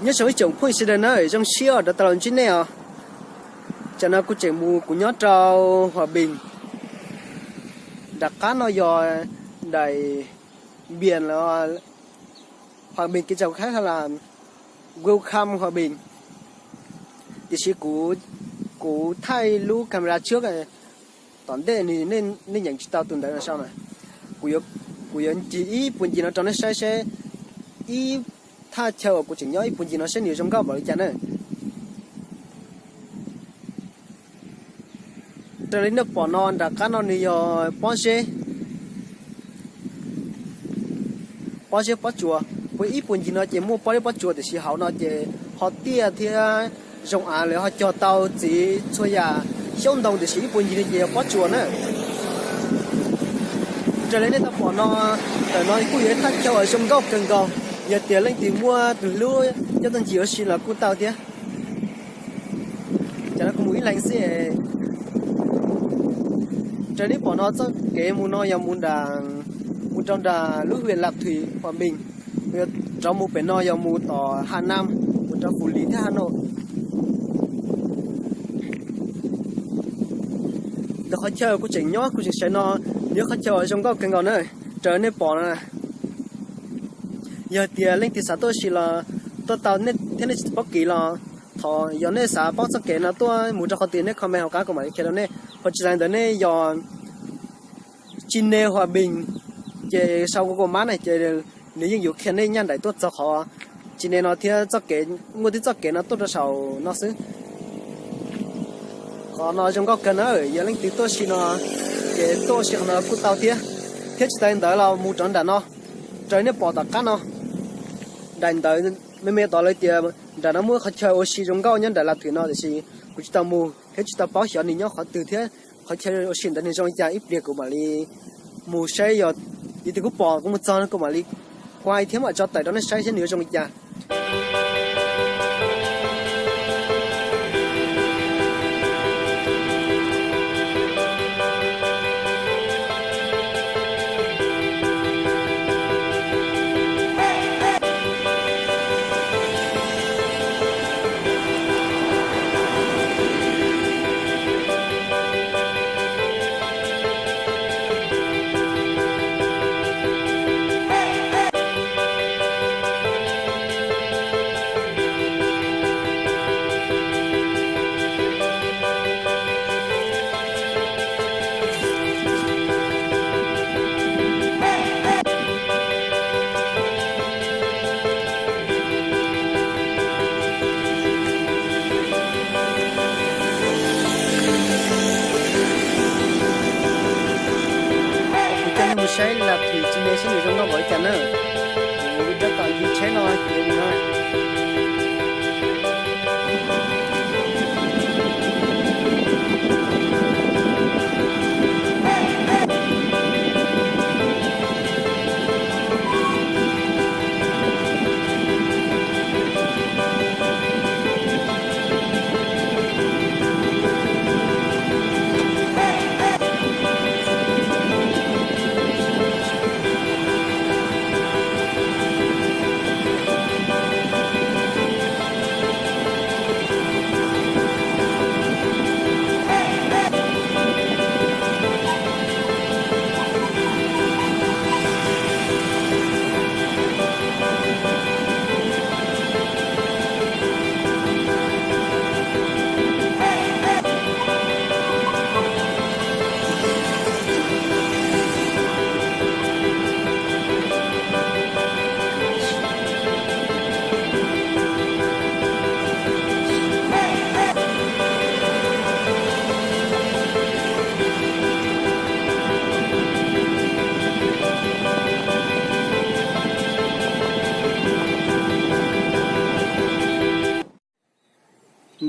Nyob zoo ib tsoom phooj ywg sawv daws na, zoo siab uas rov tau los ntsib nej os. Tam no kuv tseem mus, kuv nyob rau Hòa Bình. Nram qab no yog daim npias los Hòa Bình, kev cai Kab Las Welcome Hòa Bình. Tiam sis kuv, kuv thaij lub camera trước, tom ntej nej nyeem tsis tau tus ntawd no sau na. Kuv yuav ncig ib puag ncig no rau nej saib seb ib thaj chaw uas kuv tseem nyob ib puag ncig no seb nws zoo nkauj npaum li cas na. Raws li nej pom no nram qab no nws yog pob zeb, pob zeb pob tsuas. Puag ib puag ncig no ces muaj pob zeb pob tsuas tiam sis hauv no ces ho tiaj thiab zoo av, lawv ho cog tau txiv txhua yam xyaub ntoo tiam sis ib puag ncig no ces yog pob tsuas na. Raws li nej tau pom no, ntawm no kuj yog ib thaj chaw uas zoo nkauj kawg nkaus. Yog tias leej twg muaj tus hlub nyob tuaj ncig ua si los kuj tau thiab. Tam no kuv mus ib leeg xwb. Raws li nej pom no txoj kev mus no yog mus nram, mus rau nram lub huyện Lạc Thủy, Hòa Bình. Rov mus pem no yog mus tom Hà Nam, mus rau Phủ Lý thiab Hà Nội. Ntawm qhov chaw kuv tseem nyob kuv tseem sawv no, nws yog qhov chaw uas zoo nkauj kawg nkaus na. Raws nej pom no, yog tias leej twg xav tuaj ua si los tuaj tau thiab, nej tsis paub kev los thov, yog nej xav paub txoj kev no tuaj mus rau qhov twg nej comment hauv qab kuv mam li qhia rau nej. Ho tsis tas li ntawd nej yog Chine Hòa Bình ces sau Google Maps na ces nws yeej yuav qhia nej nyaj nraim tuaj txog qhov Chine no thiab txoj kev, muaj tib txoj kev no tuaj rau saum no xwb. Qhov no zoo nkauj kawg na, yog leej twg tuaj ua si no ces tuaj ua si qhov no kuj tau thiab. Thiab tsis tas li ntawd los mus rau nram no, raws li nej pom tom qab no, daim ntawv me me tod lawv tias nram no muaj qhov chaw ua si zoo nkauj nyob nram Las Thwm no tiam sis kuv tsis tau mus thiab tsis tau paub xyov nws nyob qhov twg thiab qhov chaw ua si ntawd nws zoo li cas. Ib pliag kuv mam li mus saib, yog yus twg kuj pom kuv mus txog no kuv mam li quay thiab mam tso tawm rau nej saib seb nws yuav zoo li cas. Kuv coj nej mus saib Las Thwm Chine seb nws zoo nkauj npaum li cas na. Kuv tab tom ncig tsheb no ces mus no.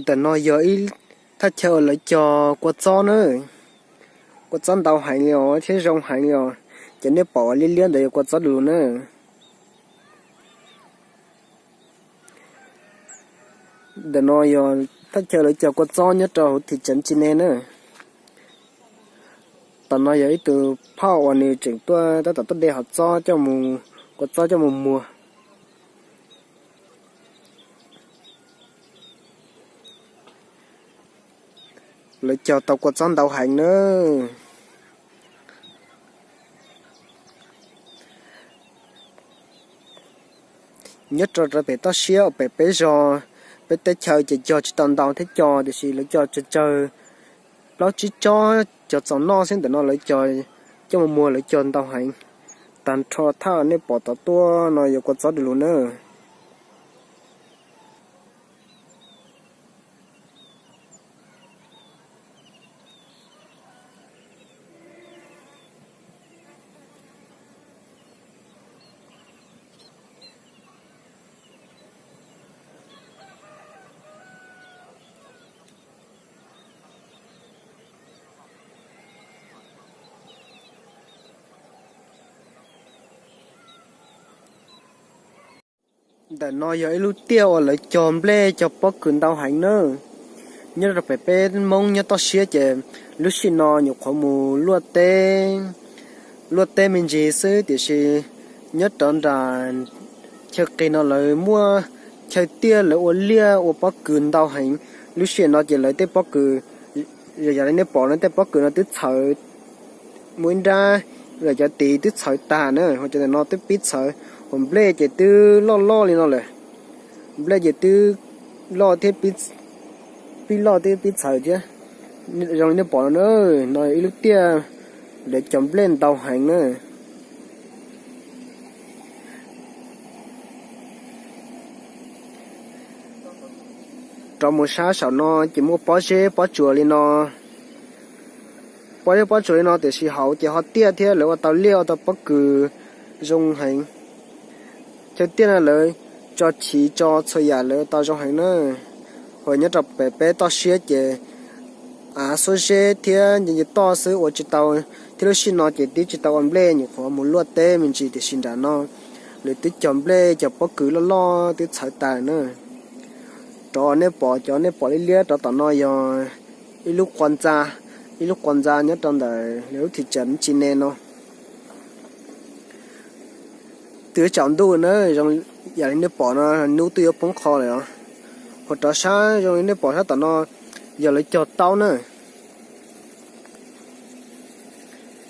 Ntawm no yog ib thaj chaw uas lawv cog kua txob na. Kua txob ntau heev li os thiab zoo heev li os. Ces nej pom liab liab ntawd yog kua txob du lug na. Ntawm no yog thaj chaw lawv cog kua txob nyob rau hauv thim tsev Chine na. Tam no yog ib tug phauj uas nws tseem tuaj tab tom tuaj de hov txob coj mus, kua txob coj mus muag. Lawv cog tau kua txob ntau heev nawb. Nyob rau rau pem toj siab uas pem peb zos, peb teb chaws ces cog tsis tau ntau thiab cog tiam sis lawv cog tsawg tsawg plaub tsib tsob cog txaus noj xwb. Ntawm no lawv cog coj mus muag lawv cog ntau heev. Tag nrho thaj nej pom tod tuaj no yog kua txob du lug nawb. Ntawm no yog ib lub tiaj uas lawv cog nplej cog pob kws ntau heev nawb. Nyob rau pem peb Hmoob nyob toj siab ces lub sij no nyuam qhuav mus luaj teb, luaj teb me ntsis xwb tiam sis nyob rau nram chaw qis no lawv muaj chaw tiaj lawv ua liaj ua pob kws ntau heev. Lub sij no ces lawv tej pob kws, yog li nej pom no tej pob kws no twb txhawv, muaj ib nrab lawm cov tid twb txhawv tag na, ho cov ntawm no twb pib txhawv, hos nplej ces twb loj loj li no lawm. Nplej ces twb loj thiab, pib loj thiab pib txhawv thiab. Zoo li nej pom no, no ib lub tiaj lawv cog nplej ntau heev na. Rov mus sab saum no ces muaj pob zeb pob tsuas li no. Pob zeb pob tsuas li no tiam sis hauv ces ho tiaj thiab lawv ua tau liaj ua tau pob kws zoo heev. Chaw tiaj no lawv tso chiv tso txhua yam lawv tau zoo heev na. Hos nyob rau pem peb toj siab ces av xuab zeb thiab nce nce toj xwb ua tsis tau, thiab lub sij no ces twb tsis tau ua nplej, nyuam qhuav mus luaj teb me ntsis tiam sis nram no lawv twb cog nplej cog pob kws loj loj twb txhawv tas na. Rov nej pom cov nej pom liab liab rov tom no yog ib lub qua ntxa, ib lub qua ntxa nyob rau ntawm lub thim tsam Tsis Ne no. Twb tsaus ntuj na, zoo yam li nej pom no hnub twb yuav poob qho lawm os. Hos rov sab zoo li nej pom sab tom no yog lawv cog taub na.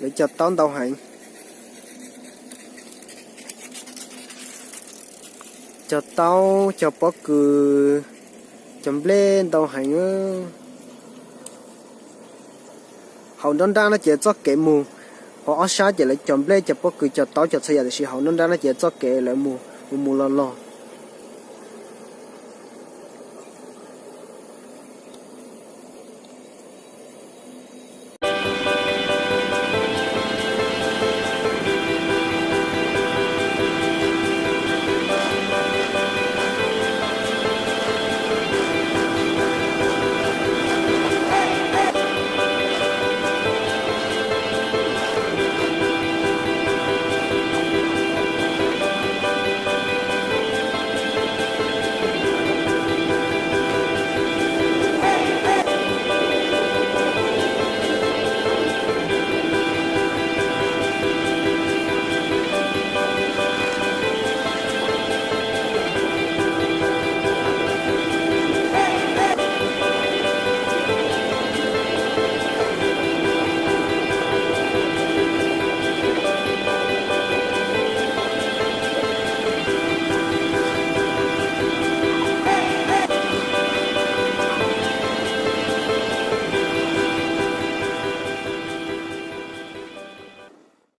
Lawv cog taub ntau heev. Cog taub cog pob kws, cog nplej ntau heev. Hauv nruab nrab no ces txoj kev mus, hauv ob sab ces lawv cog nplej cog pob kws cog taub cog txhua yam tiam sis hauv nruab nrab no ces txoj kev lawv mus mus mus los los.